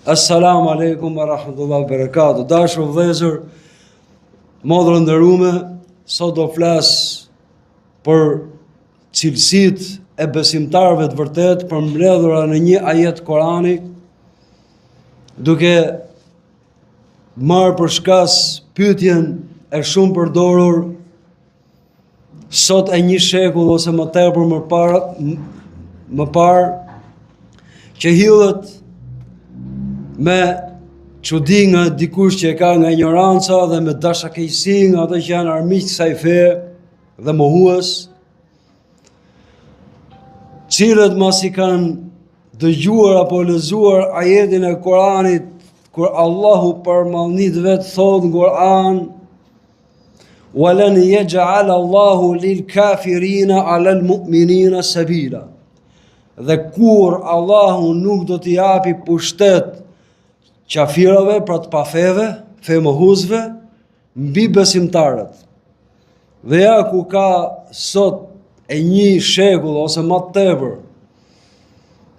Assalamu alaikum wa rahmatullahi wa barakatuh. Dashur vëllezër, motra të nderume, sot do flas për cilësitë e besimtarëve të vërtetë përmbledhura në një ajet Korani, duke marrë për shkas pyetjen e shumë përdorur sot e një shekull ose më tepër më parë më parë që hidhet me çudi nga dikush që e ka nga injoranca dhe me dashakeqësi nga ata që janë armiq të kësaj feje dhe mohues, cilët masi kanë dëgjuar apo lexuar ajetin e Kuranit, kur Allahu për madhni të vet thotë në Kuran, Wa lan yaj'al Allahu lil kafirina 'ala al mu'minina sabila. Dhe kurrë Allahu nuk do t'i japi pushtet qafirave, pra të pafeve, femohuesve, mbi besimtarët. Dhe ja ku ka sot e një shekull ose ma tepër,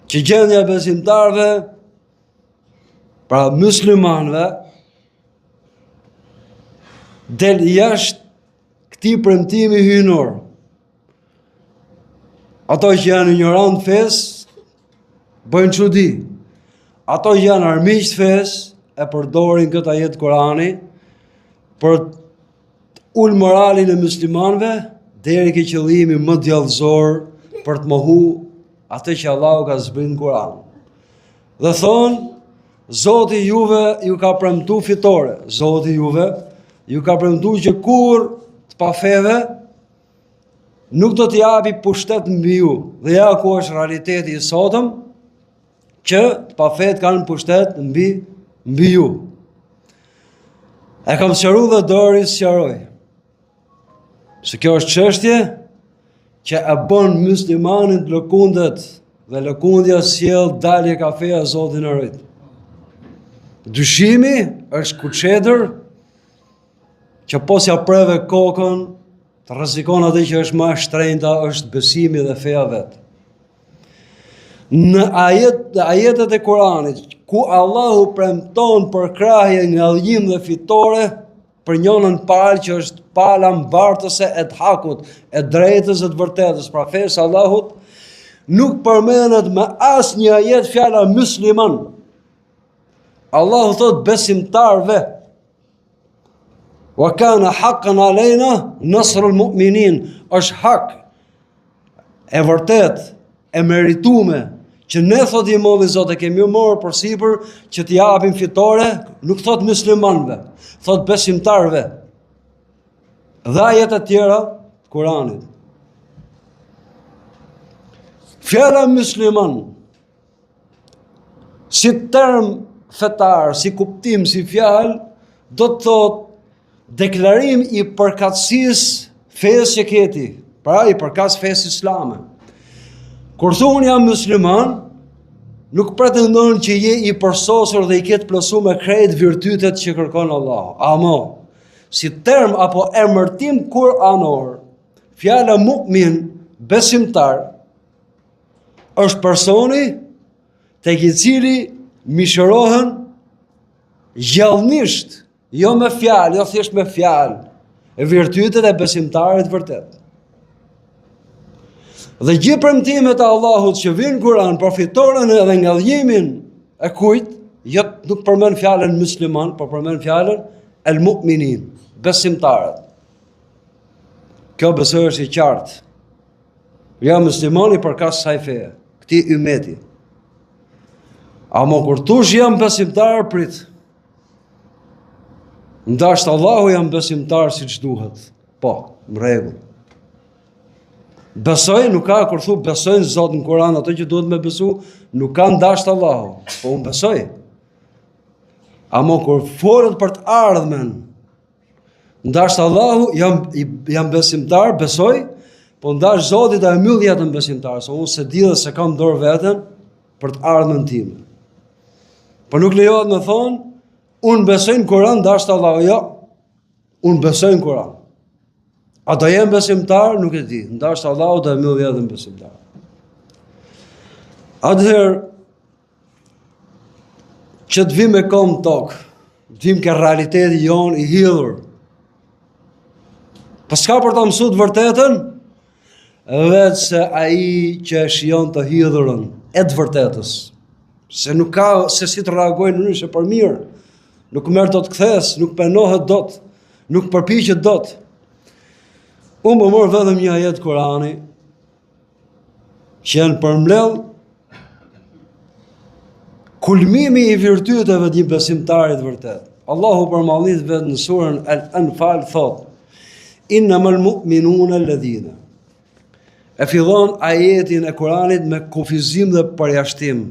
që gjendja e besimtarëve, pra muslimanëve, del jashtë këtij premtimi hyjnor. Ato që janë injorantë të fesë, bëjnë çudi. Ato që janë armiq të fesë, e përdorin këtë ajet Kurani për të ul moralin e muslimanëve deri ke qëllimi më djallëzor për të mohu atë që Allahu ka zbrit në Kur'an. Dhe thonë, Zoti juve ju ka premtu fitore, Zoti juve ju ka premtu që kurrë të pafeve nuk do t'i japi pushtet mbi ju. Dhe ja ku është realiteti i sotëm, që të pafetë kanë pushtet mbi, mbi ju. E kam sqaru dhe do e risqaroj. Se kjo është çështje që e bën muslimanin të lëkundet dhe lëkundja sjell dalje ka feja Zoti na rujt. Dyshimi është kuçedër që po s'ja preve kokën të rrezikon atë që është më e shtrenjta është besimi dhe feja vetë. Në ajet, ajetet e Kuranit, ku Allahu premton përkrahje, ngadhënjim dhe fitore, për njënën palë që është pala mbartëse e të hakut, e drejtës e të vërtetës, pra fesë së Allahut, nuk përmendet me asnjë ajet fjala musliman. Allahu thotë besimtarëve, Wa kana haqqan alejna nasrul mu'minin, është hak e vërtetë, e meritume, që ne thotë i madhi Zot e kemi marrë përsipër që t'i japim fitore, nuk thotë muslimanëve, thotë besimtarëve. Dhe ajete të tjera të Kuranit. Fjala musliman si term fetar, si kuptim, si fjalë, do të thotë deklarim i përkatësisë fesë që ke ti, pra i përkas fesë islame. Kur thu unë jam musliman, nuk pretendon që je i përsosur dhe i ke të plotësume krejt virtytet që kërkon Allahu. Amo, si term apo emërtim kuranor, fjala mu'min, besimtar, është personi tek i cili mishërohen gjallnisht, jo me fjalë, jo thjesht me fjalë, e virtytet e besimtarit të vërtetë. Dhe gjithë premtimet e Allahut që vijnë në Kur'an për fitoren edhe ngadhënjimin e kujt, jo nuk përmend fjalën musliman, por përmend fjalën el mu'minin, besimtarët. Kjo besoj është e qartë. Jam musliman i përkas kësaj feje, këtij ymeti. Amo kur thush jam besimtar, prit. N'dashtë Allahu jam besimtar siç duhet. Po, në rregull. Besoj, nuk ka, kur thu besoj në Zot në Kuran, ato që duhet me besu, nuk ka n'dashtë Allahu. Po, unë besoj. Amo kur folet për të ardhmen, N'dashtë Allahu, jam, jam besimtar, besoj, po n'dashtë Zoti ta mbyll jetën besimtar, se unë s'e di dhe s'e kam n'dorë veten për të ardhmen time. Po nuk lejohet me thonë, unë besoj në Kuran, n'dashtë Allahu, jo, unë besoj në Kuran. A do jem besimtar, nuk e di, n'dashtë Allahu do e mbyll jetën besimtar. Atëherë,. Që të vim me kom në tokë, të vim ke realiteti jonë i hidhur. Po s'ka për ta mësu të vërtetën, veçse ai që e shijon të hidhurën e të vërtetës. Se nuk ka se si të reagojë ndryshe për mirë, nuk merr dot kthesë, nuk pendohet dot, nuk përpiqet dot. Unë po marr vetëm një ajet Kurani, që janë përmbledh kulmimi i virtyteve të një besimtari të vërtetë. Allahu për madhni të vet në surën El Anfal thotë: Innamal mu'minuna alladhina. E fillon ajetin e Kuranit me kufizim dhe përjashtim.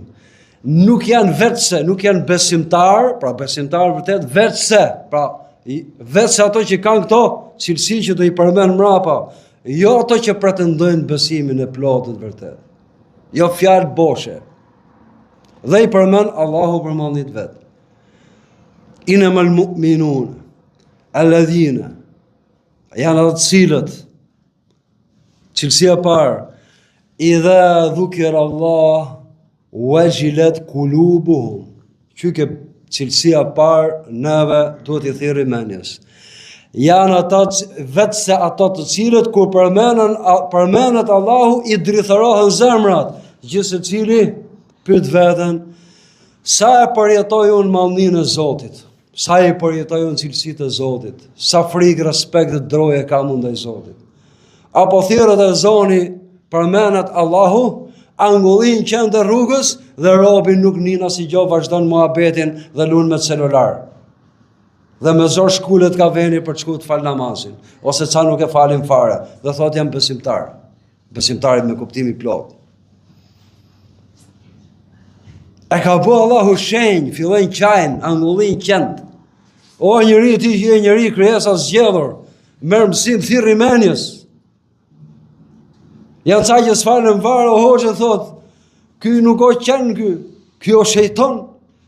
Nuk janë veçse, nuk janë besimtar, pra besimtar vërtet, veçse, pra veçse ato që kanë këto cilësi që do i përmend mrapa, Jo ato që pretendojnë besimin e plotë të vërtetë. Jo fjalë boshe. Dhe i përmend Allahu për madhni të vet. Innamal mu'minun alladhina janë ata të cilët cilësia e parë idha dhukira Allah Wajilat kulubuhum. Që ke cilësia e parë neve duhet t'i thirri mendjes. Janë ata veçse ata të cilët kur përmenden përmendet Allahu i drithërohen zemrat. Gjithsecili pyet veten sa e përjetoj unë madhninë e Zotit. Sa i përjetoj unë cilësitë e Zotit, sa frikë, respekt dhe droje kam unë ndaj Zotit. Apo thirret ezani, përmendet Allahu, angullin qentë e rrugës dhe robi nuk nin asgjë vazhdon muhabetin dhe lun me celular. Dhe me zor shkulet ka veni për të shku të falë namazin, ose ca nuk e falin fare, dhe thot jam besimtar. Besimtarit me kuptim i plotë. E ka bo Allahu shenjë, fillojnë qajnë, angullin qentë. O njeri ti që je njeri krijesa e zgjedhur, merr mësim thirri menjes. Janë ca që s'falen fare, o hoxhë thot, ky nuk o qen ky, ky o shejton,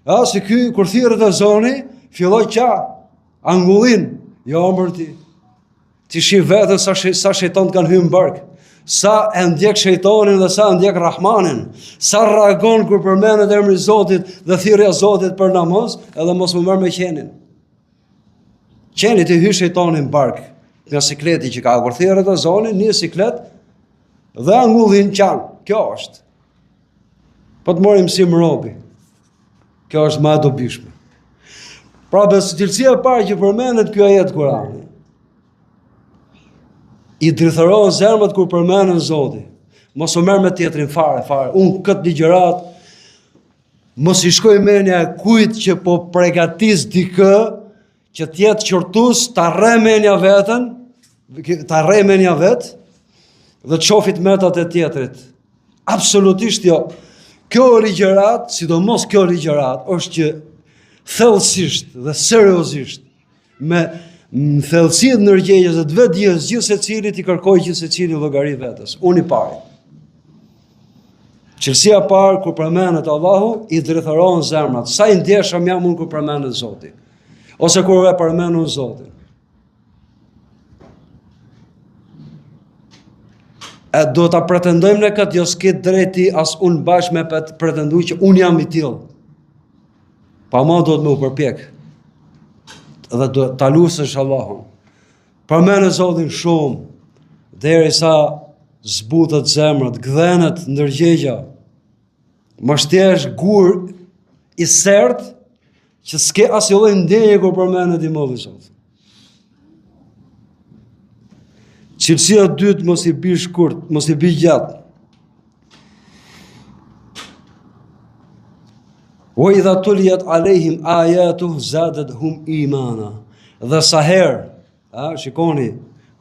a si ky kur thirret ezani, fillon qa, angullin, jo mër ti. Ti shih veten sa she, sa shejton të kanë hyrë në bark. Sa e ndjek shejtonin dhe sa e ndjek Rahmanin. Sa reagon kur përmendet emri i Zotit dhe thirrja e Zotit për namaz, edhe mos m'u merr me qenin. Qenit i hy shejtoni në bark nga sikleti që ka kur thirret ezani, një siklet dhe angullin qan. Kjo është. Po të marrë mësim robi. Kjo është më e dobishme. Pra bes cilësia e parë që përmendet ky ajet Kurani. I drithërohen zemrat kur përmendet Zoti. Mos u merr me tjetrin fare, fare. Unë këtë ligjëratë mos i shkojë menja e kujt që po pregatis dikë që të jetë qortus, ta rreh menja veten, ta rreh menja vet dhe të shofi të metat e tjetrit. Absolutisht jo. Kjo ligjëratë, sidomos kjo ligjëratë, është që thellësisht dhe seriozisht me në thellësi të ndërgjegjes dhe të vetëdijes gjithsecilit i kërkoj gjithsecili llogari vetes. Unë i pari. Cilësia e parë kur përmendet Allahu i drithërohen zemrat. Sa i ndjeshëm jam unë kur përmendet Zoti. Ose kur e përmend unë Zotin. E do ta pretendojmë ne këtë, jo s'ke drejt ti as unë bashkë me pretendu që unë jam i tillë. Pa ma duhet me u përpjek. Dhe duhet ta lusësh Allahun. Përmende Zotin shumë, derisa zbutet zemra, gdhendet ndërgjegja. Mos të jesh gur i sertë, që s'ke asnjë lloj ndjenje kur përmendet i madhi Zot. Cilësia e dytë mos i bi shkurt, mos i bi gjatë. Wa idha tuliyat alehim ayatuhu zadatuhum imana. Dhe sa herë, a shikoni,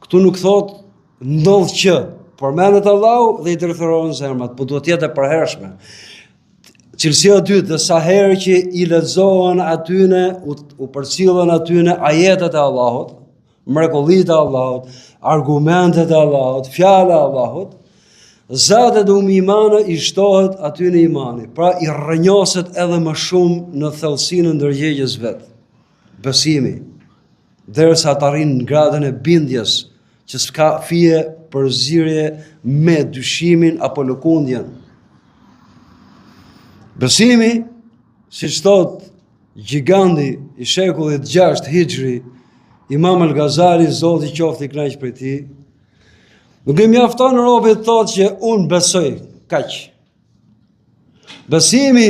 këtu nuk thot ndodh që përmendet Allahu dhe i drithërohen zemrat, po duhet të jetë e përhershme. Cilësia e dytë dhe sa herë që i lexohen atyne, u, u përcillen atyne ajetet e Allahut, mrekullitë e Allahut, argumentet e Allahut, fjala e Allahut, zadethum imana i shtohet atyne imani, pra i rrënjoset edhe më shumë në thellësinë e ndërgjegjes vet. Besimi, derisa të arrijnë në gradën e bindjes, që s'ka fije përzierje me dyshimin apo lëkundjen. Besimi, siç thotë. gjigandi i shekullit 6 hixhri, Imam El Gazali, Zoti qoftë i kënaqur prej tij, nuk i mjafton robit të thotë që unë besoj, kaq. Besimi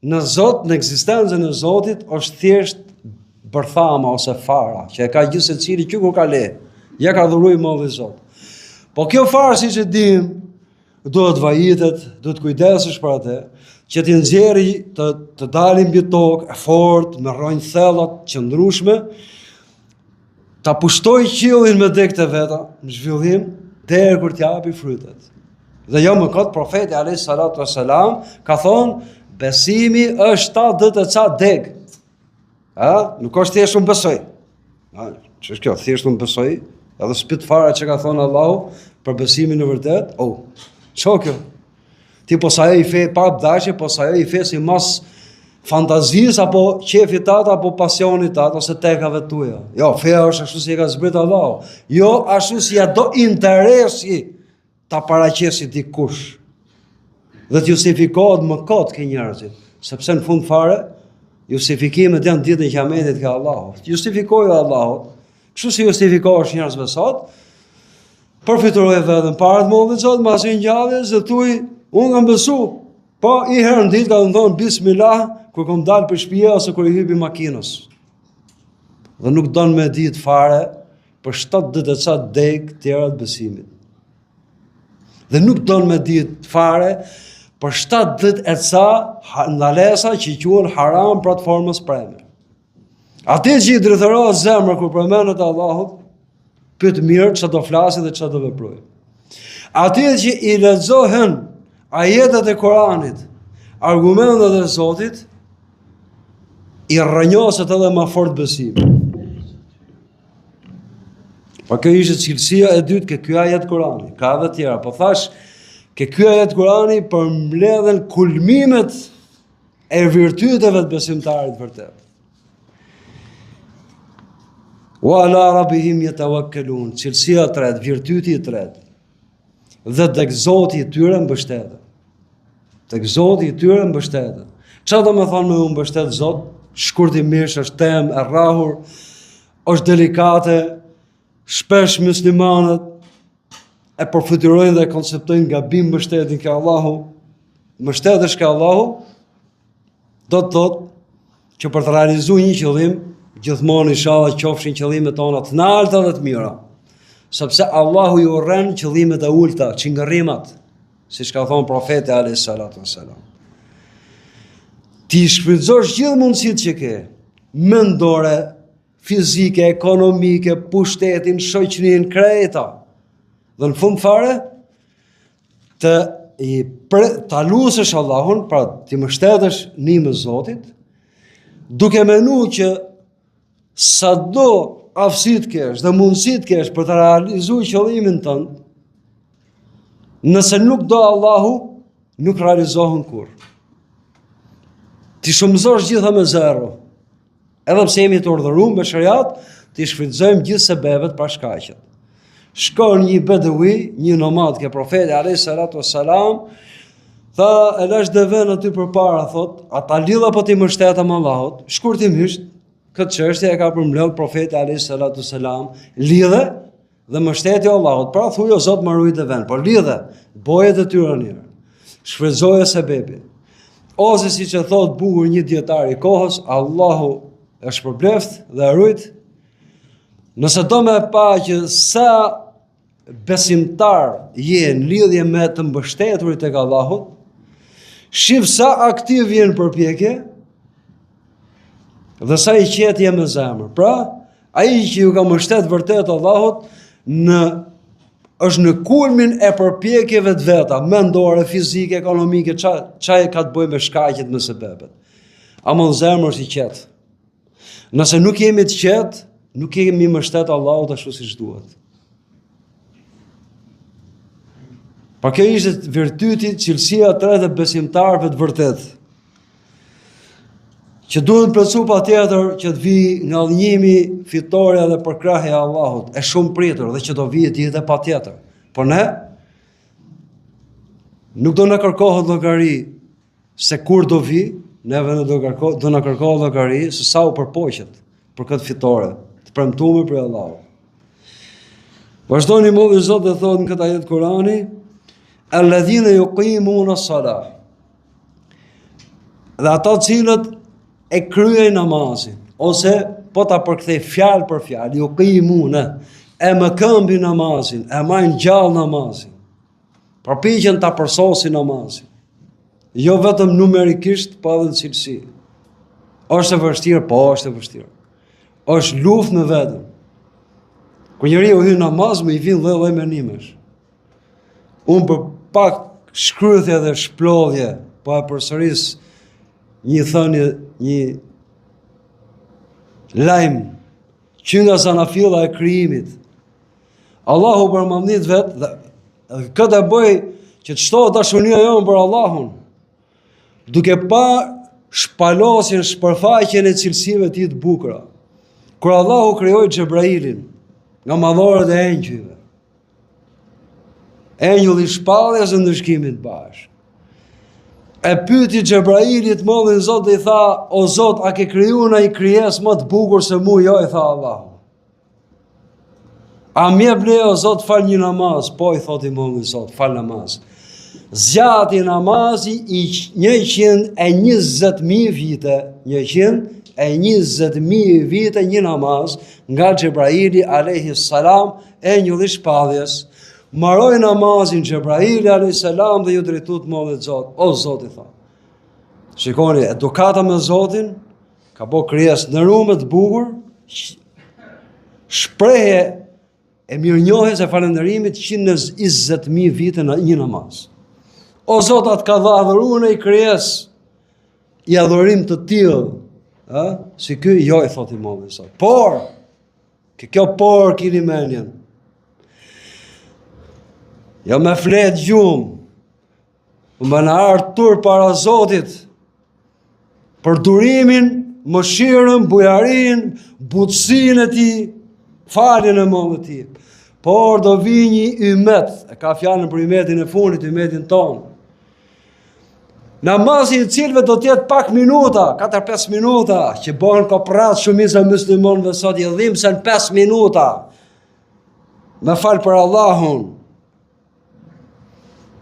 në Zot, në ekzistencën e Zotit, është thjesht bërthama ose fara, që e ka gjithsecili që kur ka le, ja ka dhuru i madhi Zot. Po kjo farë, siç e dim, duhet vajitet, duhet kujdesesh për atë, që t'i nxjerri të, të dali mbi tokë, e fortë, me rrënjë thella, të qëndrueshme, ta pushtojë qiellin me degët e veta, në zhvillim, deri kur t'japi frytet. Dhe jo më kot profeti alayhi salatu wasalam ka thonë besimi është 70 e ca degë. A, nuk është thjesht unë besoj. A, që është kjo, thjesht unë besoj, edhe s'pyet fare çka ka thonë Allahu për besimin e vërtetë, oh, ço kjo? Ti po sajoj fe pa dashje, po sajoj fe simas fantazisë apo qefit tat apo pasionit tat ose tekave tuaja. Jo, feja është ashtu si e ka zbrit Allahu. Jo ashtu si ja do interesi ta paraqesi dikush. Dhe të justifikohet më kot ke njerëzit, sepse në fund fare justifikimet janë ditën e Kiametit ke Allahu. Justifikoju Allahut. Kështu si justifikohesh njerëzve sot, Përfytyroje veten para të madhit Zot, mas ringjalljes dhe thuj, unë kam besu. Po një herë në ditë kam thonë bismillah kur kam dalë prej shtëpia ose kur i hypi makinës. Dhe nuk don me ditë fare për 70 e ca degë tjera të besimit. Dhe nuk don me ditë fare për 70 e ca ndalesa që quhen haram pra të formës preme. Atij që i drithërohet zemra kur përmendet Allahu, pyet mirë çka do flasi dhe çka do veprojë. Atij që i lexohen ajetet e Kuranit, argumentet e Zotit, i rrënjoset edhe ma fort besimi. Pa kjo ishte cilësia e dytë ke ky ajet Kurani, ka edhe tjera, po thash, ke ky ajet Kurani përmbledhen kulmimet e virtyteve të besimtarit vërtet. Wa ala rabbihim yatawakkalun, cilësia e tretë, virtyti i tretë. Dhe tek Zoti i tyre mbështeten. Tek Zoti i tyre mbështeten. Çfarë do me thonë me u mbështet Zot? Shkurtimisht është temë e rrahur, është delikate, shpesh muslimanët e përfytyrojnë dhe e konceptojnë gabim mbështetjen ke Allahu, mbështetesh ke Allahu, do të thotë që për të realizu një qëllim, gjithmonë inshallah qofshin qëllimet tona të nalta dhe të mira. Sepse Allahu i urren qëllimet e ulta, çingërrimat, siç ka thonë profeti alayhi salatu wasalam. T'i shfrytëzosh gjithë mundësitë që ke, mendore, fizike, ekonomike, pushtetin, shoqërinë, krejta. Dhe në fund fare, të i pre, ta lusësh Allahun, pra t'i mbështetesh ndihmës Zotit, duke menu që sado aftësi të kesh dhe mundësi të kesh për të realizu qëllimin tënd, nëse nuk do Allahu, nuk realizohen kurrë. T'i shumëzosh gjitha me zero, Edhe pse jemi të urdhëruar me sheriat, t'i shfrytëzojmë gjithë sebebet pra shkaqet. Shkon një bedewi, një nomad ke profeti alayhi salatu wassalam, tha e lash deven aty përpara, thot, a ta lidh apo t'i mbështetem Allahut? Shkurtimisht, këtë çështje e ka përmbledh profeti alayhi salatu wassalam, lidhe Dhe mbështetju Allahut, pra thuj o Zot ma ruaj deven, por lidhe, boje detyrën njëherë, shfrytëzoje sebebin. Ose siç e thot bukur një dijetar i kohës, Allahu e shpërbleft dhe e rujt, nëse do me pa që sa besimtar je në lidhje me të mbështeturit tek Allahu, shif sa aktiv je në përpjekje, dhe sa i qetë je me zemër. Pra, Ai që ju ka mbështet vërtet Allahut në është në kulmin e përpjekjeve të veta, mendore, fizike, ekonomike, ça ça e ka të bëjë me shkaqet me sebebet. Ama në zemër është i qetë. Nëse nuk jemi të qetë, nuk jemi mbështet Allahut ashtu siç duhet. Pa kjo ishte virtyti, cilësia e tretë e besimtarëve të vërtetë. Që duhet të plotësu patjetër që të vijë ngadhënjimi, fitorja dhe përkrahja e Allahut, e shumë pritur dhe që do vijë dihet patjetër. Po ne, nuk do na kërkohet llogari se kur do vijë, Neve në do, kërko, do na kërkohet llogari se sa u përpoqët për këtë fitore, të premtume prej Allahut. Vazhdon i madhi Zot dhe thotë në këtë ajet Kurani, Alladhina yuqimuna as-salah. Dhe ata të cilët e kryejnë namazin, ose po ta përkthej fjalë për fjalë, yuqimuna, e mëkëmbin namazin, e majnë gjallë namazin. Përpiqen ta përsosin namazin. Jo vetëm numerikisht, po edhe në cilësi. Është e vështirë, po është e vështirë. Është luftë me veten. Kur njeriu hyn në namaz, më i vijnë lloj-lloj mendimesh. Unë për pak shkrythje dhe shplodhje, po e përsëris një thënie, një lajm që nga zanafilla e krijimit. Allahu për madhni të vet dhe këtë e bëj që të shtohet dashuria jonë për Allahun. Duke pa shpalosjen, shpërfaqjen e cilësive të tij të bukura. Kur Allahu krijoi Xhebrailin nga madhorët e engjëjve. Engjëll i shpalljes e ndëshkimit bashkë. E pyeti Xhebraili të madhin Zot dhe i tha, o Zot, a ke kriju naj krijesë më të bukur se mu? Jo, i tha Allahu. A më jep leje o Zot fal një namaz, po i thotë i madhi Zot, fal namaz. Zgjati namazi i 120.000 vite, 120.000 vite një namaz nga Xhebraili alayhi salam engjëlli i shpalljes. Mbaroi namazin Xhebraili alayhi salam dhe iu drejtu të madhit Zot. O Zot i tha. Shikoni, edukata me Zotin Ka bo krijesë të nderume të bukur, shprehje e mirënjohjes e falënderimit 120.000 vite në një namaz. O Zot, a të ka dha adhuru naj krijesë një adhurim të tillë, a? si ky, jo i thotë i madhi Zot. Por, ke kjo por kini menjen, jo me flet gjumë, Po me na ardhë turp para Zotit, për durimin, mëshirën, bujarinë, butësinë e tij, faljen e madhe të tij. Por do vijë një ymet, e ka fjalën për ymetin e fundit, ymetin tonë. Namazi i cilëve do të jetë pak minuta, 4-5 minuta, që bëhen koprracë shumica e muslimanëve sot i dhimbsen 5 minuta. Me fal për Allahun,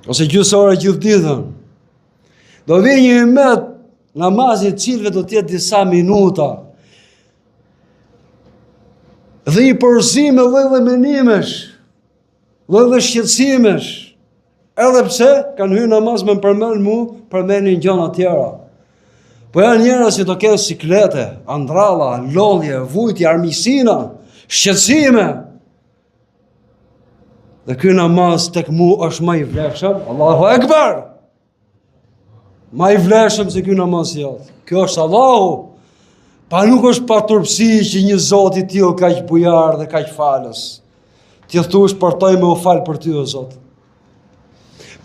Ose gjysë ore gjithë ditën. Do vijë një ymet, namazi i cilëve do të jetë disa minuta. Dhe i përzi me lloj-lloj mendimesh, lloj-lloj shqetësimesh, edhe pse kanë hyrë namaz me më përmend mu, përmendin gjëra tjera. Po janë njerëz që do kenë siklete, andralla, lodhje, vujtje, armiqësina, shqetësime, Dhe ky namaz tek mu është ma i vlefshëm, Allahu Ekber! Ma i vlefshëm se ky namaz jot. Kjo është Allahu. Pa nuk është paturpësi që një Zot i tillë kaq bujar dhe kaq falës. Ti thush përtoj me u fal për ty o Zot.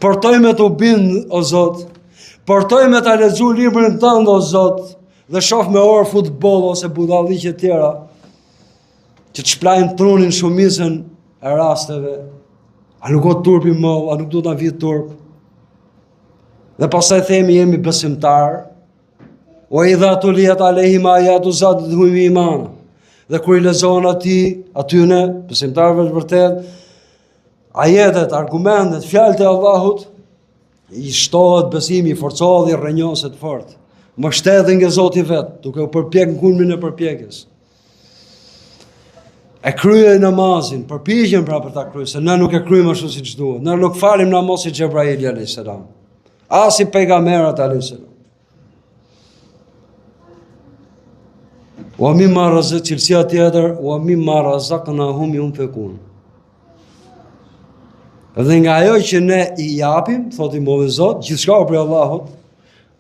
Përtoj me t'u bind o Zot. Përtoj me ta lexu librin tënd o Zot dhe shoh me orë futboll ose budalliqe tjera. që të shplajnë trunin shumicën e rasteve, a nuk o turp i madh, a nuk duhet na vijë turp. Dhe pastaj themi jemi besimtar, ue idha tulijet alejhim ajatuhu zadethum imana. Dhe kur i lexohen atij, atyne, besimtarëve të vërtetë, ajetet, argumentet, fjalët e Allahut, i shtohet besimi, i forcohet dhe i rrënjoset fort. Mbështeten nga Zoti vet, duke u përpjek në kulmin e përpjekjes. E kryejnë namazin, përpiqen pra për ta kryer, se ne nuk e kryejmë ashtu siç duhet. Ne nuk falim namaz si Xhebraili alayhis salam. As si pejgamberët alayhis salam. Wa mimma razaq cilësia tjetër, wa mimma razaqnahum yunfiqun. Dhe nga ajo që ne i japim, thotë i madhi Zot, gjithçka prej Allahut,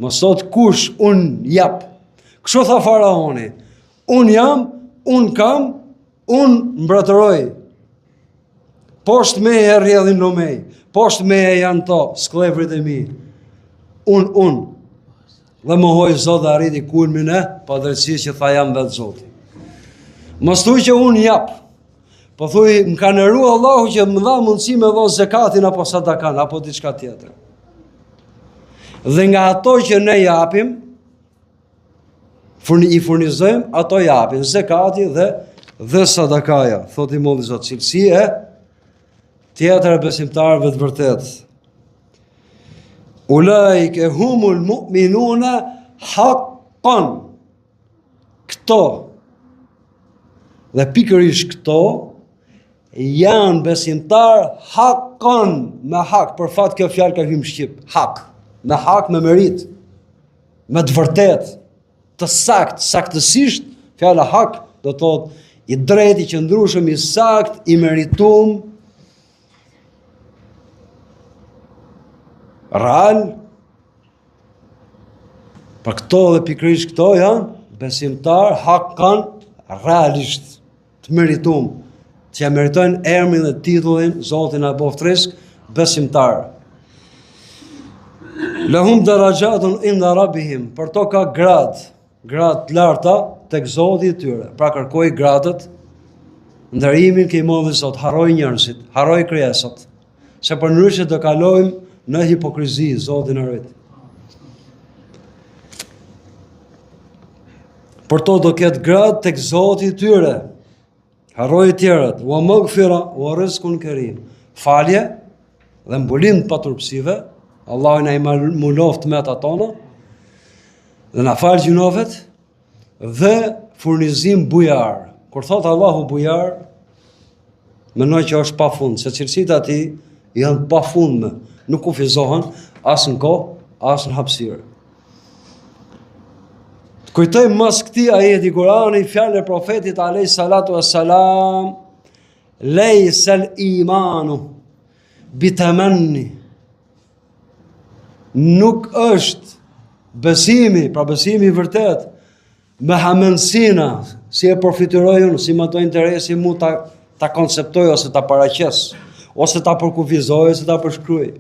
mos thotë kush un jap. Kështu tha faraoni, Un jam, un kam, un mbretëroj. Poshtë meje rrjedhin lumej, poshtë meje janë to, skllevrit e mi. Un, un. Dhe mohoi Zot dhe arriti kulmin e padrejtësisë që tha jam vetë Zoti. Mos thuj që un jap, po thuj më ka nderu Allahu që më dha mundësi me dhonë zekatin apo sadakan, apo diçka tjetër. Dhe nga ato që ne japim, Furni, i furnizojmë, ato japin, zekati dhe dhe sadakaja, thotë i madhi Zot, cilësi e tjetër e besimtarëve të vërtetë. Ulaike humul mu'minuna hakkan. Këto dhe pikërisht këto janë besimtarë hakkan me hak, për fat kjo fjalë ka hyrë në shqip, hak, me hak me meritë, me të vërtetë, të saktë, saktësisht, fjala hak do të thotë i drejtë, i qëndrueshëm, i saktë, i meritum, real, Për këto dhe pikërisht këto janë besimtarë hakkan realisht të meritum, që e meritojnë emrin dhe titullin Zoti na boftë rizk besimtar. Lehum deraxhatun inda rabbihim, për to ka gradë, gradë të larta tek Zoti i tyre. Pra kërkoj gradët, nderimin ke i madhi Zot, harroj njerëzit, harroj krijesat. Se përndryshe do kalojmë në hipokrizi, Zoti na rujt. Për to do ketë gradë tek Zoti i tyre. Harroj të tjerët, wa magfira wa rizkun kerim. Falje dhe mbulim të paturpësive, Allahu na i mbuloftë të metat tona dhe na fal gjynahet dhe furnizim bujar. Kur thot Allahu bujar, mendoj që është pa fund, se cilësitë e tij janë pa fundme, nuk kufizohen as në kohë, as në hapësirë. Të kujtojmë mas këtij ajeti Kurani, fjalën e profetit alejhi salatu e salam, lejsel imanu, bitemenni, nuk është besimi, pra besimi i vërtetë, me hamendësina, si e përfytyroj unë, si më do interesi mu ta, ta konceptoj ose ta paraqes, ose ta përkufizoj, ose ta përshkruaj.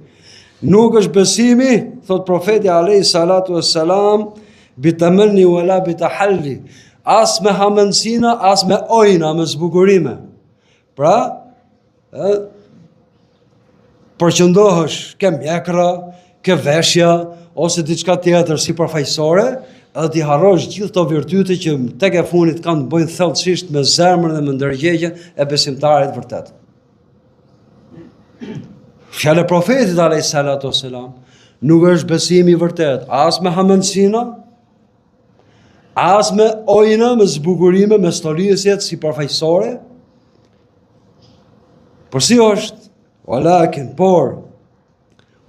Nuk është besimi, thotë profeti alejhi salatu e selam, bitemenni wala bitehalli, as me hamendësina, as me ojna, me zbukurime. Pra, ë përqendrohesh ke mjekra, ke veshja ose diçka tjetër sipërfaqësore, edhe t'i harrosh gjithë këto virtyte që tek e fundit kanë të bëjnë thellësisht me zemrën dhe me ndërgjegjen e besimtarit vërtet. Fjala e profetit alayhi salatu wasalam nuk është besimi i vërtetë, as me hamendësina, As me ojna, me zbukurime, me stolisjet sipërfaqësore. Por si është? Walakin, por,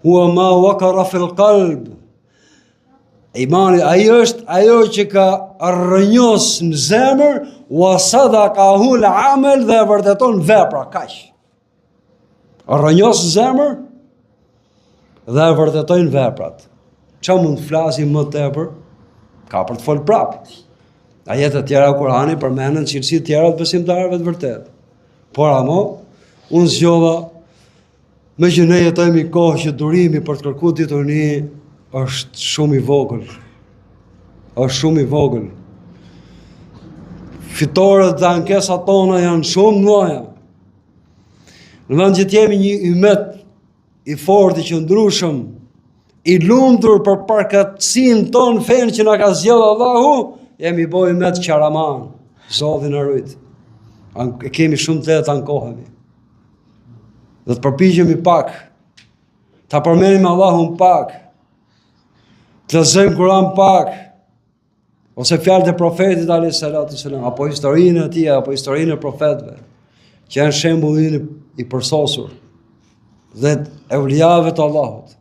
hua ma wakara fil kalb. Imani, ai është ajo që ka rrënjos në zemër, wa sadakahul amel dhe e vërteton vepra, kaq. Rrënjos në zemër dhe e vërtetojnë veprat. Ça mund të flasim më tepër? Ka për të folë prapë. Ajete të tjera Kurani përmenden cilësi të tjera të besimtarëve të vërtetë. Por amo, unë zgjodha meqë ne jetojmë në kohë që durimi për të kërku dituri është shumë i vogël. Është shumë i vogël. Fitoret dhe ankesat tona janë shumë të mëdha. Në vend që të jemi një ymet i fortë i qëndrueshëm, i lumtur për përkatësinë tonë fenë që na ka zgjedh Allahu, jemi bo ymet qaraman, Zoti na rujt. E kemi shumë të lehtë të ankohemi. Dhe të përpiqemi pak, ta përmenim Allahun pak, të lexojmë Kur'an pak, ose fjalët e profetit alayhi salatu selam apo historinë e tij apo historinë e profetëve që janë shembulli ynë i përsosur dhe evliave të Allahut.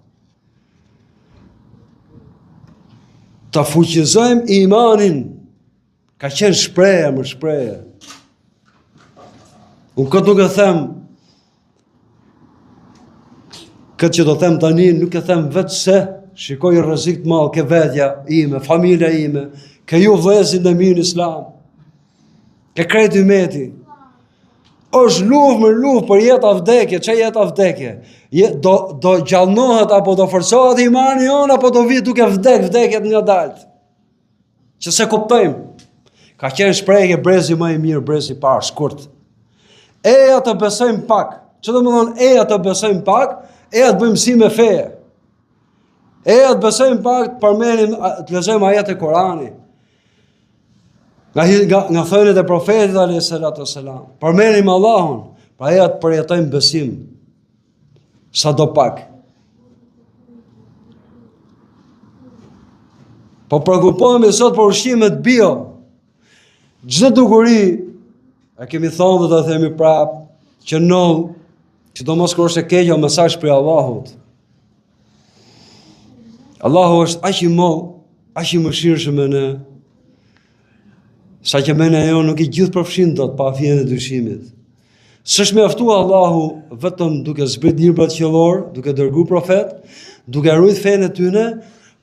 Ta fuqizojmë imanin ka qenë shprehje më shprehje. Unë këtë nuk e them Këtë që do them tani nuk e them veç se shikoj rrezik të madh ke vetja ime, familja ime, ke ju vëllezërit e mi në islam. Ke krejt ymeti. Është luftë më luftë për jetë a vdekje, ça jetë a vdekje? Je, do do gjallnohet apo do forcohet imani jonë apo do vijë duke vdek vdekje të ngadaltë. Që s'e kuptojmë. Ka qenë shprehje brezi më i mirë, brezi i parë, shkurt. Eja të besojmë pak. Që do me thonë, eja të besojmë pak, eja të bëjmë mësime feje. Eja të besojmë pak, të përmenim, të lexojmë ajete Kurani. Nga, nga, nga thëniet e profetit alejhi salatu selam. Përmenim Allahun, pra eja të përjetojmë besim, sado pak. Po preokupohemi sot për ushqimet bio. Çdo dukuri, e kemi thonë dhe do ta themi prapë, që ndodh, sidomos kur është e keqe, o mesazh prej Allahut. Allahu është aq i madh, aq i mëshirshëm me ne, saqë mendja jonë nuk i gjithëpërfshin dot pa fijen e dyshimit. S'është mjaftu Allahu vetëm duke zbrit librat qiellor, duke dërgu profet, duke rujt fenë e tyne,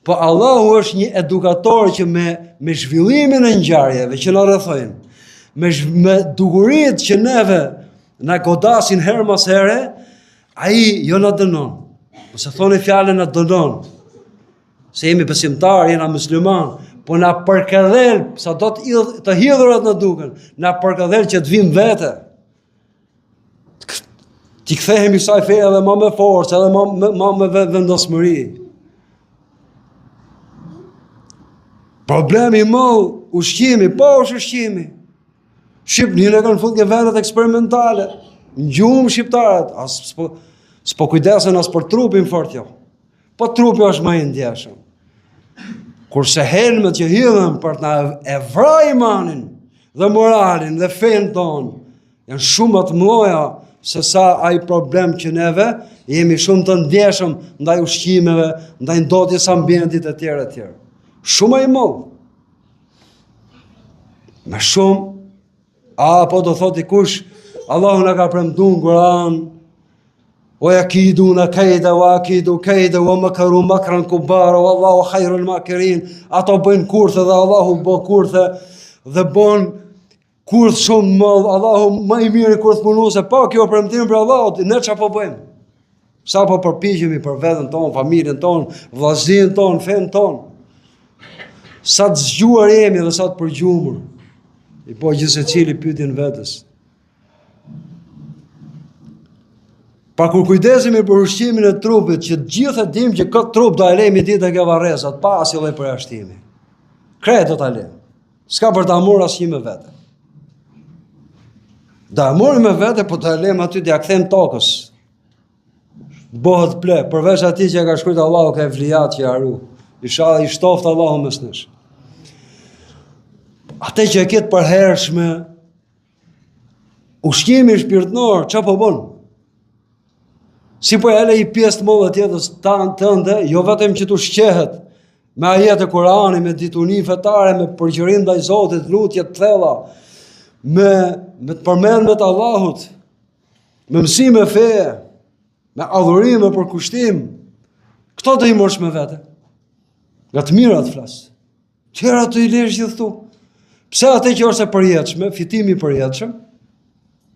po Allahu është një edukator që me, me zhvillimin e ngjarjeve që na rrethojnë, me, me dukuritë që neve na godasin herë mas here, Ai jo na dënon. Mos e thoni fjalën na dënon. Se jemi besimtarë, jena musliman, po na përkëdhel, sado të, idh, të hidhura të na duken, na përkëdhel që të vim n'vete. T'i kthehemi kësaj feje edhe ma me forcë, edhe ma me, ma me vendosmëri. Problemi i madh, ushqimi, po është ushqimi. Shqipërinë e kanë fut në vendet eksperimentale. Në gjumë shqiptarët, as s'po, s'po kujdesen as për trupin fort jo. Po trupi është më i ndjeshëm. Kurse helmet që hidhen për të na e vra imanin dhe moralin dhe fenë tonë, janë shumë më të mëdha se sa ai problem që neve jemi shumë të ndjeshëm ndaj ushqimeve, ndaj ndotjes së ambientit e tjerë e tjerë. Shumë më i madh. Me shumë, a po do thotë dikush, Allahu na ka premtu në Kur'an, wa yakiduna kejda, wa akidu kejda, wa makaru makran kubara, wallahu hajrul makirin, ato bëjnë kurthe dhe Allahu bë kurthe, dhe bon kurth shumë t'madh, Allahu më i miri kurthpunues, po kjo premtim prej Allahut, ne ça po bëjmë? Sa po përpiqemi për veten tonë, familjen tonë, vllazninë tonë, fenë tonë. Sa të zgjuar jemi dhe sa të përgjumur. I po gjithsecili pyetjen vetes. Pa kur kujdesemi për ushqimin e trupit, që të gjithë e dimë që këtë trup do e lejmë një ditë te varrezat, pa asnjë lloj përjashtimi. Krejt do ta lejmë. S'ka për ta marrë asnjë me vete. Do e marrim me vete, po do e lejmë aty, t'ia kthejmë tokës. Bëhet pleh, përveç atij që e ka shkrujt Allahu ke evlijat që ja ru. Ishalla i shtoftë Allahu mes nesh. Atë që e ke të përhershme, ushqimi shpirtnor, ça po bën? Si po e le një pjesë të madhe të jetës tënde, jo vetëm që të ushqehet me ajete Kurani, me dituni fetare, me përgjërim ndaj Zotit, lutje të thella, me, me të përmendme të Allahut, me mësime feje, me adhurim, me përkushtim, këto do i marrësh me vete. Nga të mirat flas. Tjerat do i lesh gjithtu. Pse atë që është e përjetshme, fitimi i përjetshëm,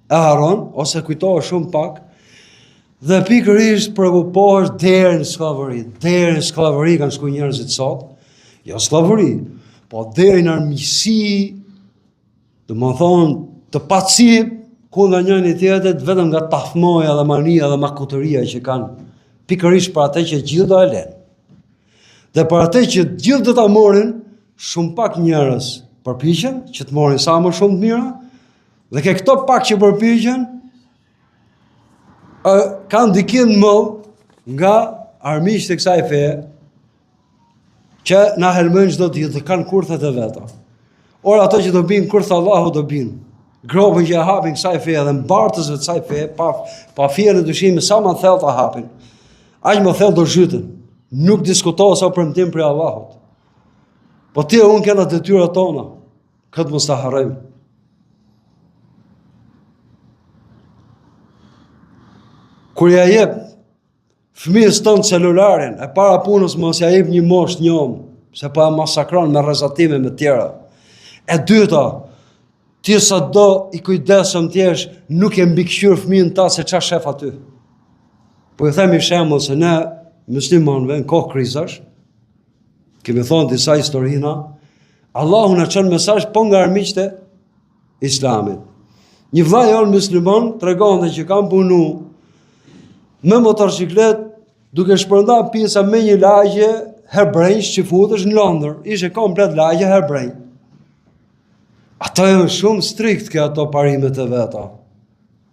e harron, ose kujtohesh shumë pak, dhe pikërisht preokupohesh deri në skllavëri, deri në skllavëri kanë shku njerëzit sot, jo skllavëri, po deri në armiqësi, Domethonë, të pacipë, kundër njëni tjetrit, vetëm nga tafmoja dhe mania dhe makutëria që kanë, pikërisht për atë që gjithë do e lenë. Dhe për atë që gjithë do ta morin, shumë pak njerëz përpiqen që të morin sa më shumë të mira, dhe ke këto pak që përpiqen, kanë ndikim të madh nga armiqtë e kësaj feje, që na helmojnë çdo ditë dhe kanë kurthet e veta. Ora ato që do binë kurth Allahu do binë. Gropën që e hapin kësaj feje dhe mbartësve të kësaj feje, pa, pa fijen e dyshimit, sa më thellë ta hapin. Aq më thellë do zhyten. Nuk diskutohet se o premtim prej Allahut. Po ti e unë kena detyrat tona. Këtë mos ta harrojmë. Kur ja jep Fëmijës tënd celularin, e para punës mos ja jep një moshë t'njomë, se po e masakron me rrezatime me tjera. E dyta, ti sado i kujdesshëm të jesh, nuk e mbikëqyr fëmijën tënd se ça shef aty. Po ju them një shembull se ne muslimanëve në kohë krizash, kemi thonë disa historina, Allahu na çon mesazh po nga armiqtë islamit. Një vlla jonë musliman tregonte që kam punu me motorçiklet duke shpërnda pica me një lagje hebrenjsh që futësh në Londër. Ishte komplet lagje hebrenj. Ata janë shumë strikt ke ato parimet e veta.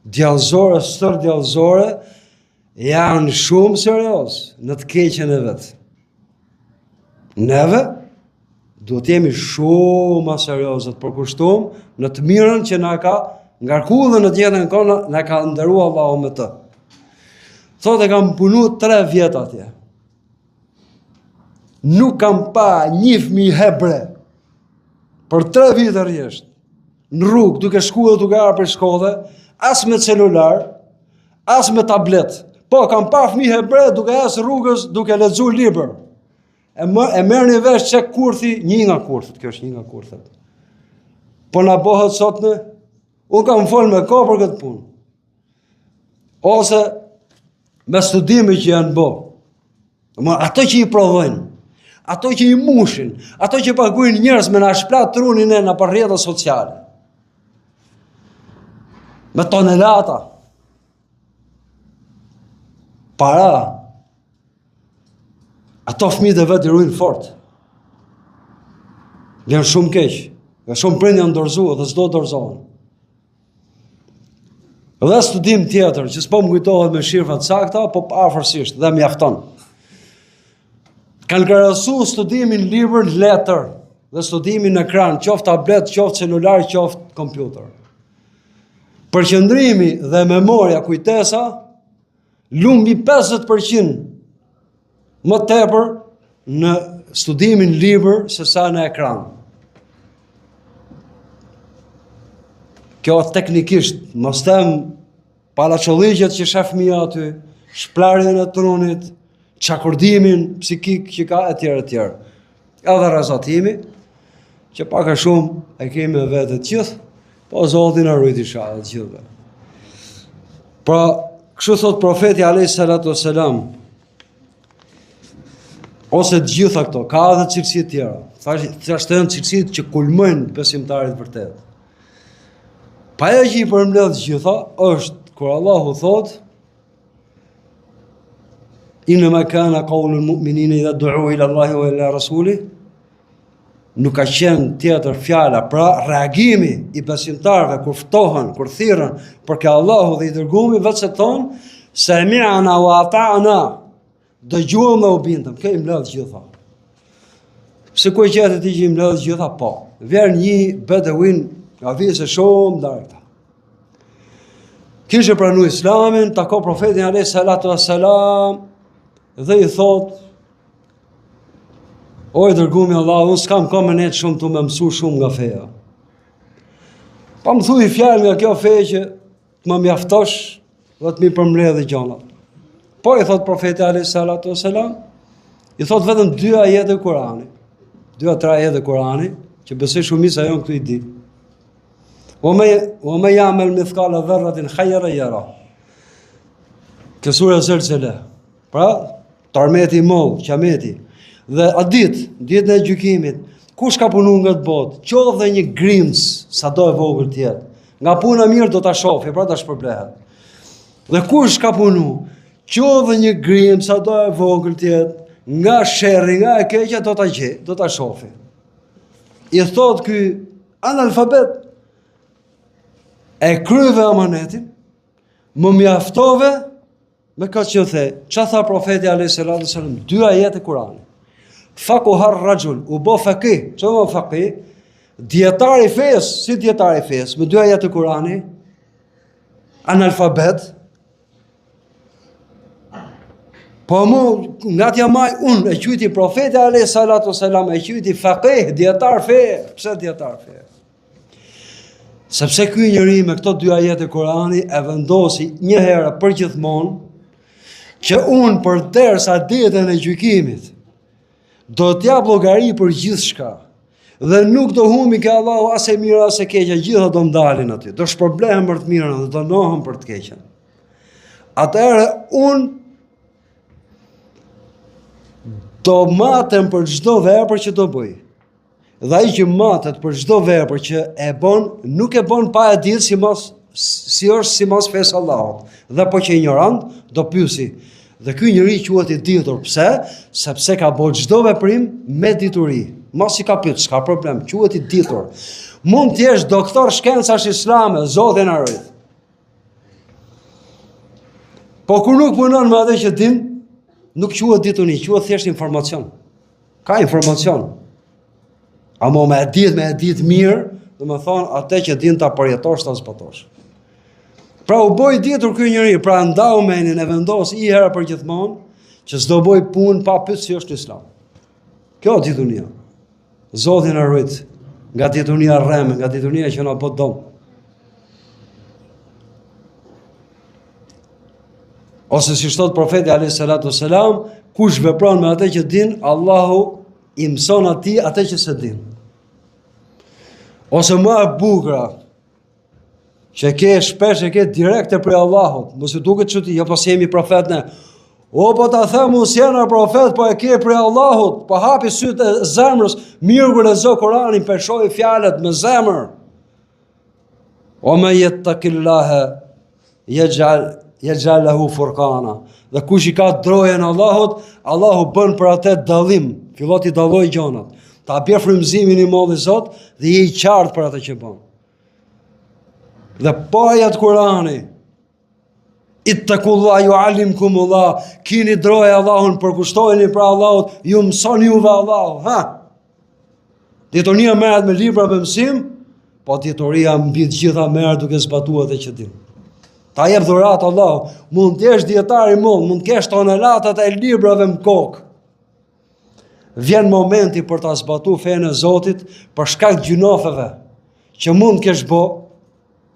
Djallëzore, stër djallëzore, janë shumë serioz në të keqen e vet. Neve, duhet jemi shumë ma serioz të përkushtum në të mirën që na ka ngarku dhe në të njëjtën kohë na ka nderu Allahu me të. Thotë e kam punu tre vjet atje. Nuk kam pa një fmi hebre për tre vite rresht në rrugë duke shku dhe duke ardhë prej shkolle, as me celular, as me tablet. Po, kam pa fmi hebre duke ecë rrugës duke lexu libër. E, më, e merrni vesh që kurthi, një nga kurthet, kjo është një nga kurthet. Po na bëhet sot ne, unë kam folë me kohë për këtë punë. Ose me studime që janë bo. Ma ato që i prodhojnë, ato që i mushin, ato që paguajnë njerëz me na shpla trunin e nëpër rrjeta sociale. Me tonelata. Para. Ato fëmijët e vet i rujnë fort. Vjen shumë keq. Dhe shumë prind janë dorëzu dhe s'do dorëzohen. Dhe studim tjetër, që s'po më kujtohet me shifra të sakta, po afërsisht dhe mjafton. Kanë krahasu studimin libër në letër dhe studimin në ekran, qoftë tablet, qoftë celular, qoftë kompjuter. Përqendrimi dhe memoria kujtesa Lun mbi 50% më tepër në studimin libër se sa në ekran. Kjo teknikisht, mos them palaçolliqet që shef fëmija aty, shplarjen e trunit, çakordimin psikik që ka e tjerë e tjerë. Edhe rrezatimi, që pak a shumë e kemi me vete të gjithë, po Zoti na rujt ishalla të gjithëve. Pra, kështu thot profeti alayhi salatu wasalam, ose të gjitha këto, ka edhe cilësi të tjera. Thashë, thashë janë cilësitë që kulmojnë besimtarit vërtet. Po ajo që i përmbledh të gjitha është kur Allahu thot Innema kana kaulul mu'minina idha du'u ila Allahi wa ila rasuli nuk ka qenë tjetër fjala, pra reagimi i besimtarëve kur ftohen, kur thirren për ke Allahu dhe i dërgumi, veç se thonë, semi'na wa ata'na, dëgjuam dhe u bindëm, kjo i mbledh gjitha. Pse ku e gjete ti që i mbledh gjitha? Po, vjen një beduin nga vise shumë largëta. Kishte pranu islamin, takon profetin alejhi salatu ve selam, dhe i thot, o i dërgumi i Allahut, unë s'kam kohë me nejtë shumë tu më mësu shumë nga feja. Pa më thuj fjalë nga kjo fe që të më mjaftosh dhe të m'i përmbledhë gjonat. Po i thot profeti alejhi salatu ve selam, i thot vetëm dy ajete Kurani, dy a tre ajete Kurani, që besoj shumica jonë këtu i di. Wa men ja'mel mithkale dherratin khajran jera. Ke surja Zelzele. Pra, tërmeti i madh, qameti. Dhe atë ditë, ditën e gjykimit, kush ka punu në këtë botë, qoftë dhe një grimcë, sado e vogël të jetë, nga puna e mirë do ta shofi, pra do shpërblehet. Dhe kush ka punu, qoftë dhe një grimcë, sado e vogël të jetë, nga sherri, nga e keqja, do ta gjejë, do ta shofi. I thot ky Analfabet. E kryve amanetin, më mjaftove me këtë që the. Ça tha profeti a.s. Dy ajete Kurani. Fakuha rraxhul, u bo fekih, ça do fekih? Dijetar i fesë, si dijetar i fesë, me dy ajete Kurani, analfabet, Po mu, nga t'ja maj unë, e qujti profeti alejhi salatu selam, e qujti fekih, dijetar feje, pse dijetar feje? Sepse ky njeri me këto dy ajete Kurani e vendosi një herë për gjithmonë, që unë përderisa ditën e gjykimit, do të jap llogari për gjithçka, dhe nuk do humi ke Allahu as e mira as e keqja, gjitha do më dalin aty, do shpërblehem për të mirën dhe do dënohem për të keqen. Atëherë unë do matem për çdo vepër që do bëj. Dhe ai që matet për çdo vepër që e bën, nuk e bën pa e ditë si mos si është simas fesë Allahut. Dhe po qe injorant, do pysi. Dhe ky njeri quhet i ditur. Pse? Sepse ka bërë çdo veprim me dituri. Masi ka pyet, s'ka problem, quhet i ditur. Mund të jesh doktor shkencash islame, Zoti na rujt. Po kur nuk punon me atë që din, nuk quhet dituni, quhet thjesht informacion. Ka informacion. Amo me e ditë, me e ditë mirë, domethonë, atë që din ta përjetosh, ta zbatosh. Pra u bo i ditur ky njeri, pra ndau menin e vendos i herë për gjithmonë, që s'do boj punë pa pyet si është në islam. Kjo është ditunia. Zoti na rujt nga ditunia rreme, nga ditunia që na bën dom. Ose si thot profeti alayhi salatu selam, kush vepron me atë që din, Allahu i mëson atij atë që s'e din. Ose më e bukura, që e ke shpesh e ke direkte prej Allahut, mos ju duket çudi, jo po s'jemi profet ne. O po ta them unë s'jena profet, po e ke prej Allahut, po hapi sytë e zemrës, mirë kur lexo Kuranin, peshoji fjalët me zemër. Ue men jettekillahe, jexhal, jexhal lehu furkana. Dhe kush i ka drojën Allahut, Allahu bën për atë dallim, fillon t'i dallojë gjonat. Ta bje frymëzimin i madhi Zot dhe je i qartë për atë që bën. Dhe po ajet Kurani, Ittakullah juallimkumullah, kini drojë Allahun, përkushtojeni për Allahut, ju mëson juve Allahu, ha? Dituria merret me libra me mësim, po dituria mbi të gjitha merret duke zbatu atë që din. Ta jep dhuratë Allahu, mund të jesh dijetar i madh, mund të kesh tonelatat e librave në kokë. Vjen momenti për ta zbatu fenë e Zotit për shkak të gjynafeve që mund të kesh bo,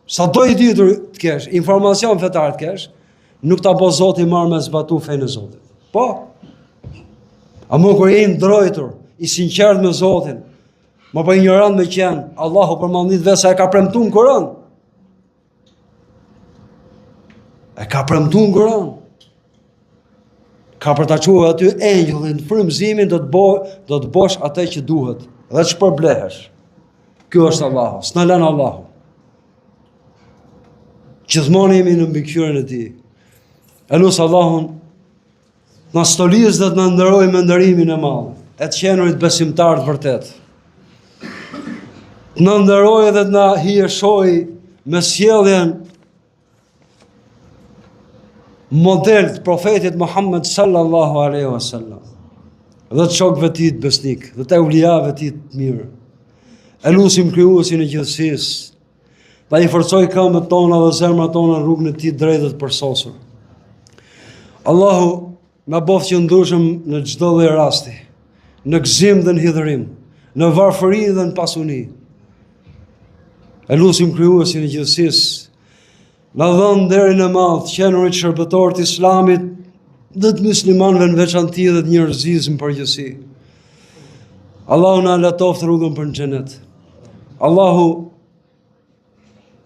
Sado i ditur të kesh, informacion fetar të kesh, nuk ta bo Zoti marrë me zbatu fenë e Zotit. Po, amo kur je i ndrojtur, i sinqert me Zotin, më po injorant me qenë, Allahu për madhni të vet se e ka premtu në Kuran. E ka premtu në Kuran. Ka për ta çu aty engjëllin, frymëzimin do të bo, do të bosh atë që duhet dhe të shpërblehesh. Ky është Allahu, s'na lën Allahu. Gjithmonë jemi në mbikëqyrjen e tij. E lus Allahun na stolisë dhe të na nderojë me nderimin e madh, e të qenurit besimtar të vërtetë. Të na nderojë dhe të na hijeshojë me sjelljen model të profetit Muhammed sallallahu alaihi wasallam dhe të shokëve të tij të besnik dhe të evlijave të tij të mirë. E lusim krijuesin e gjithësisë, ta i forcojë këmbët tona dhe zemrat tona në rrugën e tij të drejtë dhe të përsosur. Allahu Na boftë qëndrueshëm në çdo lloj rasti, në gëzim dhe në hidhërim, në varfëri dhe në pasuni. E lusim krijuesin e gjithësisë, na dhëntë nderin e madh, të qenurit shërbëtorë të islamit dhe të muslimanëve në veçanti dhe të njerëzisë në përgjithësi. Allahu na lehtoftë rrugën për në xhenet. Allahu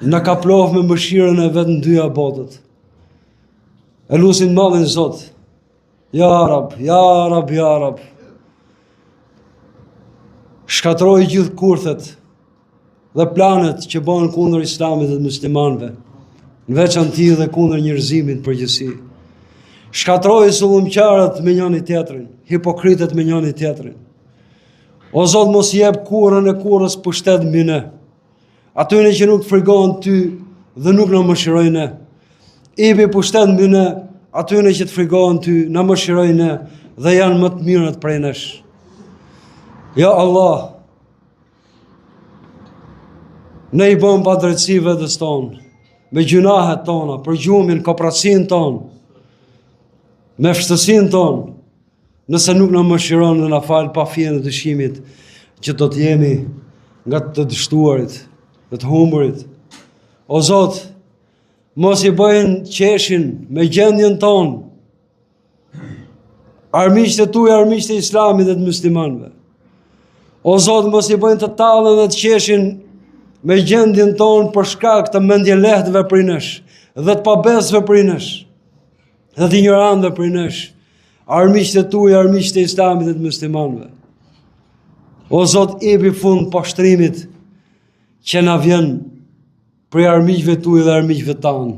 Na kaploftë me mëshirën e vet në dyja botët. E lusim madhin Zot. Ja Rab, ja Rab, ja Rab. Shkatërroji gjithë kurthet dhe planet që bëhen kundër islamit dhe muslimanëve, në veçanti dhe kundër njerëzimit në përgjithësi. Shkatërroji zullumqarët me njëri tjetrin, hipokritët me njëri tjetrin. O Zot mos i jep kurrën e kurrës pushtet mbi ne. Atyne që nuk të frigohen ty dhe nuk na mëshirojnë ne. Jepi pushtet mbi ne, atyne që të frigohen ty, na mëshirojnë ne dhe janë më të mirët prej nesh. Ja Allah, ne i bëmë padrejtësi vetes tonë, me gjynahet tona, përgjumin, koprracinë tonë, me fshehtësinë tonë, Nëse nuk na mëshiron dhe na fal pa fijen e dyshimit që do të jemi nga të dështuarit dhe të humburit. O Zot, mos i bëjnë qeshin me gjendjen tonë. Armiqtë e tu, armiqtë e Islamit dhe të muslimanëve. O Zot, mos i bëjnë të tallen dhe të qeshin me gjendjen tonë për shkak të mendjelehtëve prej nesh dhe të pabesëve prej nesh. Dhe të injorantëve prej nesh, armiqtë e tu, armiqtë e islamit dhe të muslimanëve. O Zot, jepi fund poshtrimit që na vjen prej armiqve tuaj dhe armiqve tanë,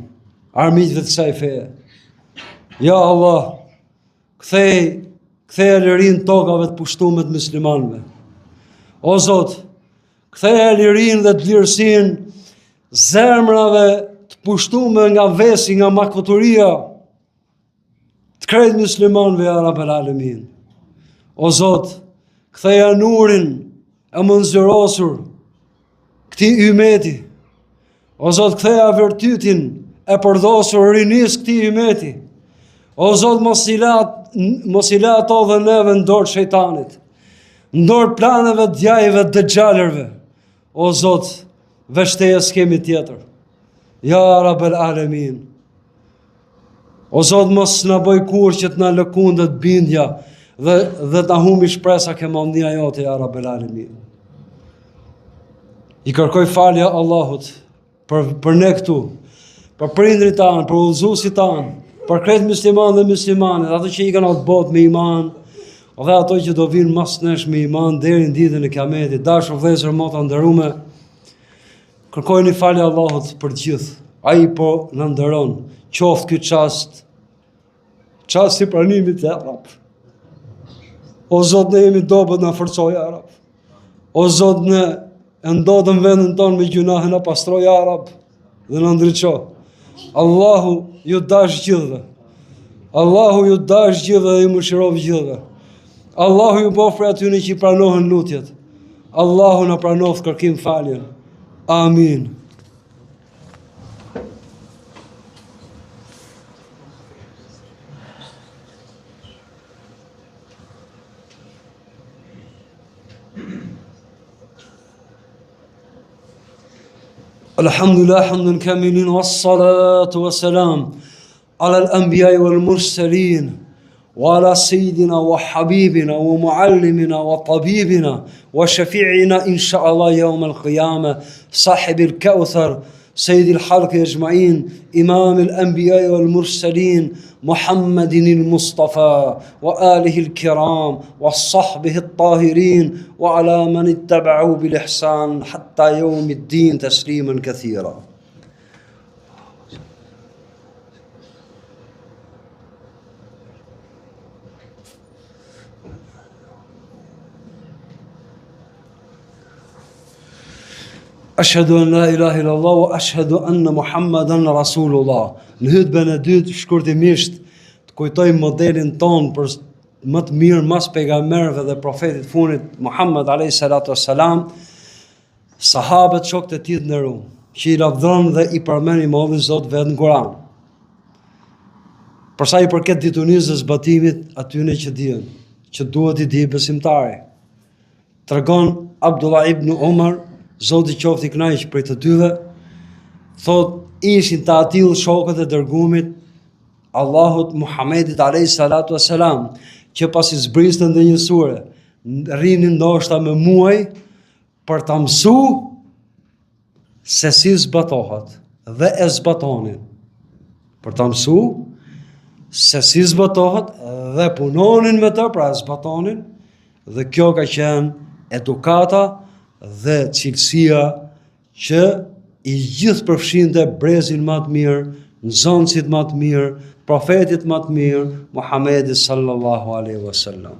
armiqve të kësaj feje. Ja Allah, kthej, ktheja lirinë tokave të pushtume të muslimanëve. O Zot, ktheja lirinë dhe dlirësinë zemrave të pushtume nga vesi, nga makaturia, të krejt muslimanëve ja Rabbel Alemin. O Zot, ktheja nurin e mënxyrosur këtij ymeti. O Zot, ktheja virtytin e përdhosur rinisë këtij ymeti. O Zot, mos i la, mos i la ato dhe neve në dorë shejtanit, në dorë planeve djajve dexhalërve. O Zot, veç teje s'kemi tjetër. Ja Rabbel Alemin. O Zot, mos na bëj kurrë që të na lëkundet bindja dhe, dhe të na humi shpresa ke madhnia jote, ja Rabbel Alemin. I kërkoj falje Allahut për, për ne këtu, për prindrit tanë, për udhëzuesit tanë, për krejt musliman dhe muslimanet, ato që ikën atë botë me iman, dhe ato që do vinë mas nesh me iman deri në ditën e kiametit. Dashur vëllezër motra nderume, Kërkojini falje Allahut për të gjithë. Ai po na nderon, qoftë ky çast, çast i pranimit ja Rab. O Zot ne jemi dobët na forco ja Rab. O Zot ne e ndotëm vendin tonë me gjynahe na pastro ja Rab dhe na ndriço. Allahu ju dashtë gjithëve. Allahu ju dashtë gjithëve dhe ju mëshiroftë gjithëve. Allahu ju boftë prej atyne që i pranohen lutjet. Allahu na pranoftë kërkim faljen. Amin. Alhamdulillah, hamdun kamilin, wassalatu wassalam, ala al-anbiya wal mursalin, wa ala sayyidina wa habibina wa muallimina wa tabibina wa shafi'ina insha Allah yawm al-qiyamah, sahib al-kauthar, سيد الخلق أجمعين إمام الأنبياء والمرسلين محمد المصطفى وآله الكرام وصحبه الطاهرين وعلى من اتبعوا بالإحسان حتى يوم الدين تسليما كثيرا Ashhadu an la ilaha illallah wa ashhadu anna Muhammadan rasulullah. Në hutben e dytë shkurtimisht të kujtojmë modelin tonë për më të mirë mas pejgamberëve dhe profetit fundit Muhammed alayhi salatu wassalam, sahabët shokët e tij të nderuar, që i lavdron dhe i përmend i madhi Zot vetë në Kur'an. Për sa i përket ditunisë dhe zbatimit atyne që dihen, që duhet t'i dijë besimtari. Tregon Abdullah ibn Umar, Zoti qoftë i kënaqur prej të dyve, thotë ishin të atillë shokët e dërgumit Allahut Muhammedit alayhi salatu wassalam, që pasi zbriste ndonjë sure, rrinin ndoshta me muaj për ta mësu se si zbatohet dhe e zbatonin. Për ta mësu se si zbatohet dhe punonin me të, pra e zbatonin, dhe kjo ka qenë edukata dhe cilësia që i gjithëpërfshinte brezin ma të mirë, nxënësit ma të mirë, profetit ma të mirë, Muhammedit sallallahu alaihi wasallam.